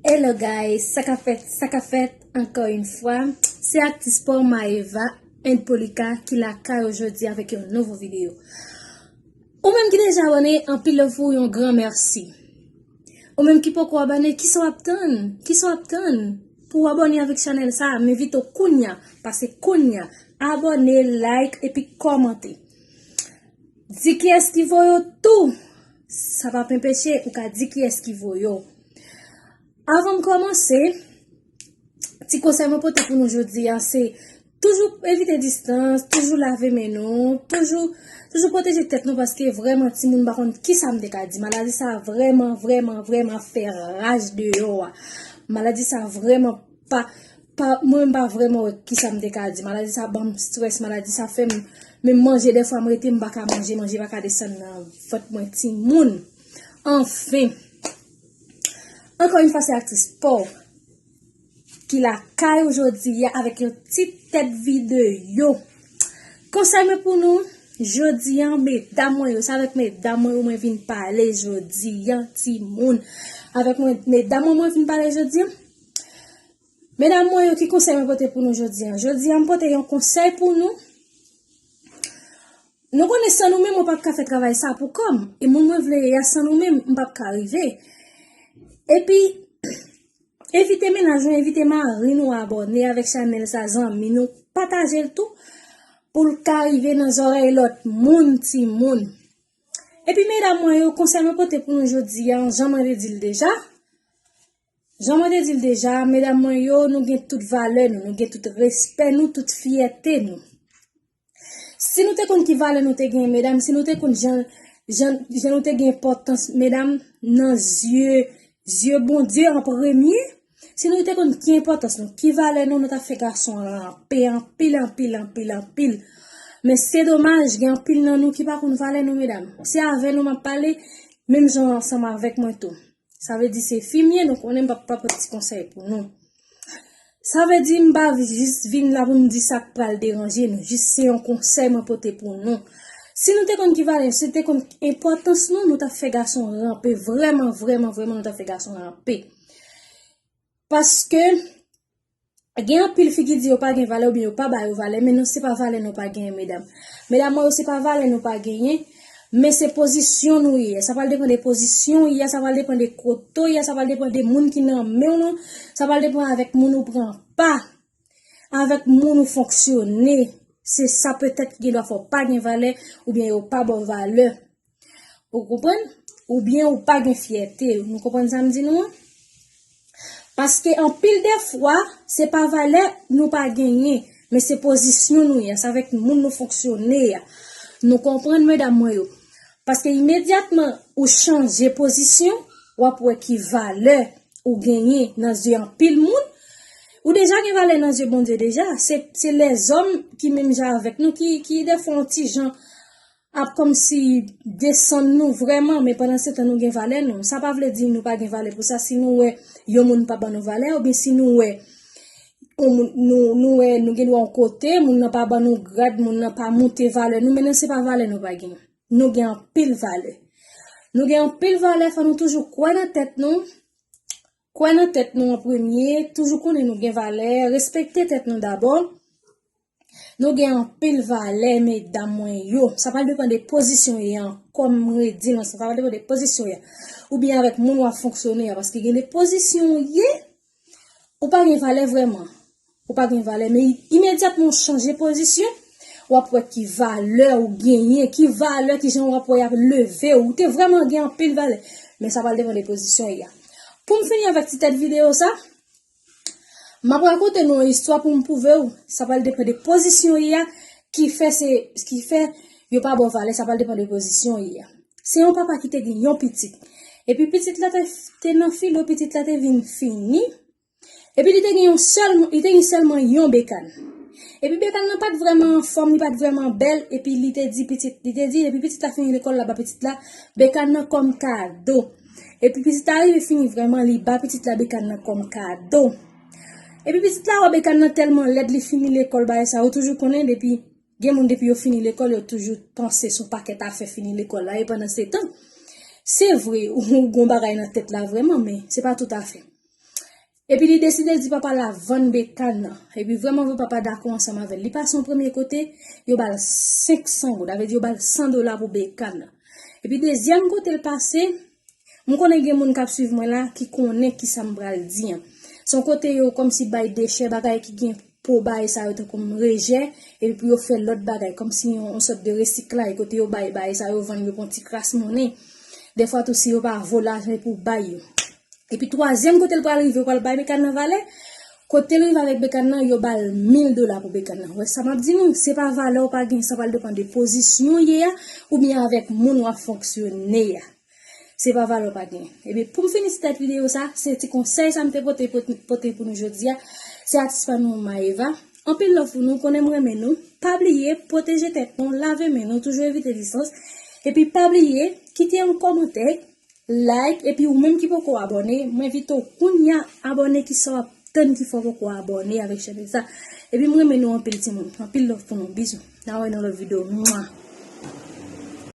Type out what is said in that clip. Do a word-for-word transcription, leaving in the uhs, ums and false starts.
Hello guys, sa k ap fèt, sa k ap fèt, ankò yon fwa, se aktris pa w Maëva and Polika ki lakay ou jodi avèk yon nouvo videyo. Ou menm ki deja abòne, anpil love pou ou, yon gran mèsi. Ou menm ki poko abòne, kisa w ap tann? Kisa w ap tann? Pou w abòne avèk chanèl sa, m envite w kounya, pase kounya, abòne, like, epi kòmante. Di kiyès ki voye w tou. Sa p ap enpeche ou ka di kiyès ki voye w. Avan m kòmanse, ti konsèy mwen pote pou nou jodi a, se toujou evite distans, toujou lave men nou, toujou, toujou pwoteje tèt nou, paske vrèman, timoun, m pa konn kisa m te ka di. Maladi sa vrèman, vrèman, vrèman fè raj deyò a. Maladi sa vrèman pa, pa, mwen menm pa vrèman wè kisa m te ka di. Maladi sa ban m strès, maladi sa fè m, menm manje, dèfwa m rete, m pa ka manje, manje pa ka desann nan vant mwen, timoun. Anfen, ankò yon fwa, se aktris pa w ki lakay ou jodi a avèk yon ti tèt videyo. Konsèy mwen pou nou jodi a, medam mwen yo, se avèk medam mwen yo mwen vin pale jodi a, timoun. Avèk mwen, medam mwen mwen vin pale jodi a. Medam mwen yo, ki konsèy mwen pote pou nou jodi a? Jodi a, m pote yon konsèy pou nou. Nou konnen san nou menm, mwen p ap ka fè travay sa pou kò m. E moun mwen vle ye a, san nou menm, m p ap ka rive. Epi, envite mennaj nou, envite mari nou abòne avèk chanèl sa, zanmi nou, pataje l tou, pou l ka rive nan zòrèy lòt moun, timoun. Epi, medam mwen yo, konsèy mwen pote pou nou jodi a, jan mwen te di l deja, jan mwen te di l deja, medam mwen yo, nou gen tout valè nou, nou gen tout respè nou, tout fyète nou. Si nou te konn ki valè nou te gen, medam, si nou te konn jan, jan, jan nou te gen enpòtans, medam, nan zye, zye Bondye an premye, si nou te konn ki enpòtans nou, ki valè nou, nou ta fè gason ranpe anpil, anpil, anpil, anpil. Men se domaj, gen anpil nan nou ki pa konn valè nou, medam. Se avè nou m ap pale, menm jan ansanm avèk mwen tou. Sa vle di se fi m ye, nou konnen m p ap pa pote ti konsèy pou nou. Sa vle di m pa jis vin la pou m di sa k pral deranje nou. Jis se yon konsèy mwen pote pou nou. Si nou te konn ki valè, si nou te konn enpòtans nou, nou t ap fè gason ranpe. Vrèman, vrèman, vrèman, nou t ap fè gason ranpe. Paske, gen anpil fi ki di yo pa gen valè oubyen yo pa ba yo valè, men nou se pa valè nou pa genyen, medam. Medam mwen yo, se pa valè nou pa genyen, men se pozisyon nou ye. Sa pral depann de pozisyon w ye, sa pral depann de kote w ye, sa pral depann de moun ki nan men w lan, sa pral depann avèk moun ou pran pa, avèk moun ou fonksyone. Se sa petèt ki gen dwa fè w pa gen valè oubyen yo pa ba w valè. Ou konprann? Oubyen ou pa gen fyète. Nou konprann sa m di nou an? Paske anpil de fwa, se pa valè nou pa genyen, men se pozisyon nou ye, se avèk moun nou fonksyone a. Nou konprann, medam mwen yo? Paske imedyatman ou chanje pozisyon, w ap wè ki valè ou genyen nan zye anpil moun. Ou deja gen valè nan zye Bondye deja. Se, se lèzòm ki menm jan avèk nou ki, ki defwa yon ti jan ap kòmsi desann nou vrèman, men pandan se tan nou gen valè nou. Sa pa vle di nou pa gen valè pou sa. Si nou wè yon moun pa ban nou valè, oubyen si nou wè yon moun, nou, nou wè nou gen dwa yon kote, moun nan pa ban nou grad, moun nan pa moute valè nou, men nan se pa valè nou pa gen. Nou gen anpil valè. Nou gen anpil valè, fò nou toujou kwè nan tèt nou. Kwè nan tèt nou an premye, toujou konnen nou gen valè, respekte tèt nou dabò. Nou gen anpil valè, medam mwen yo. Sa pral depann de pozisyon w ye an, kòm m redi nou, sa pral depann de pozisyon w ye a. Oubyen avèk moun w ap fonksyone a, paske gen de pozisyon w ye, ou pa gen valè vrèman. Ou pa gen valè, men imedyatman w chanje pozisyon, w ap wè ki valè ou genyen, ki valè, ki jan w ap wè y ap leve w. Ou te vrèman gen anpil valè, men sa pral depann de pozisyon w ye a. Pou m fini avèk ti tèt videyo sa, m ap rakonte nou yon istwa pou m pwouve w, sa pral depann de pozisyon w ye a, ki fè se, ki fè yo pa ba w valè, sa pral depann de pozisyon w ye a. Se yon papa ki te gen yon pitit. Epi pitit la te, te nan filo, pitit la te vin fini. Epi li te gen yon sèl, li te gen sèlman yon bekàn. Epi bekàn nan pa t vrèman anfòm, li pa t vrèman bèl, epi li te di pitit, li te di, epi pitit la fini lekòl, l ap ba pitit la bekàn nan kòm kado. Epi pitit la rive fini vrèman, li ba pitit la bekàn nan kòm kado. Epi pitit la wè bekàn nan tèlman lèd, li fini lekòl, bagay sa, ou toujou konnen, depi, gen moun depi yo fini lekòl, yo toujou panse se yon pakèt afè fini lekòl la, e pandan se tan, se vre, ou, ou gon bagay nan tèt la vrèman, men se pa tout afè. Epi li deside di papa la vann bekàn nan. Epi vrèman vre papa dakò ansanm avè l. Li pase yon premye kote, yo ba l senk san goud. Sa vle di yo ba l san dola pou bekàn nan. Epi dezyèm kote l pase, m konnen gen moun k ap swiv mwen la ki konnen ki sa m pral di an. Se yon kote yo kòmsi bay dechè bagay ki gen po bay sa yo tankou rejè, epi pou yo fè lòt bagay, kòmsi yon, yon sòt de resiklay, kote yo bay bay sa yo vann yo pou yon ti kras monnen. Dèfwa tou si yo pa vo lajan pou bay yo. Epi twazyèm kote l pral rive, yo pral bay bekàn nan valè. Kote l rive avèk bekàn nan, yo ba l mil dola pou bekàn nan. Wè sa m ap di nou, se pa valè w pa gen, sa pral depann de pozisyon w ye a, oubyen avèk moun w ap fonksyone a. Se pa valè w pa gen. Epi pou m fini ti tèt videyo sa, se ti konsèy sa m te pote, pote, pote pou nou jodi a. Se atis pa nou Maeva. Anpil love pou nou, konnen m renmen nou. Pa bliye, pwoteje tèt nou, lave men nou, toujou evite distans. Epi pa bliye, kite yon kòmantè, like, epi ou menm ki poko abòne, m envite w kounye a abòne ki sa w ap tann ki fè w poko abòne avèk chanèl sa. Epi m renmen nou anpil timoun. Anpil love pou nou. Bizou. N a wè nan lòt videyo. Mwa.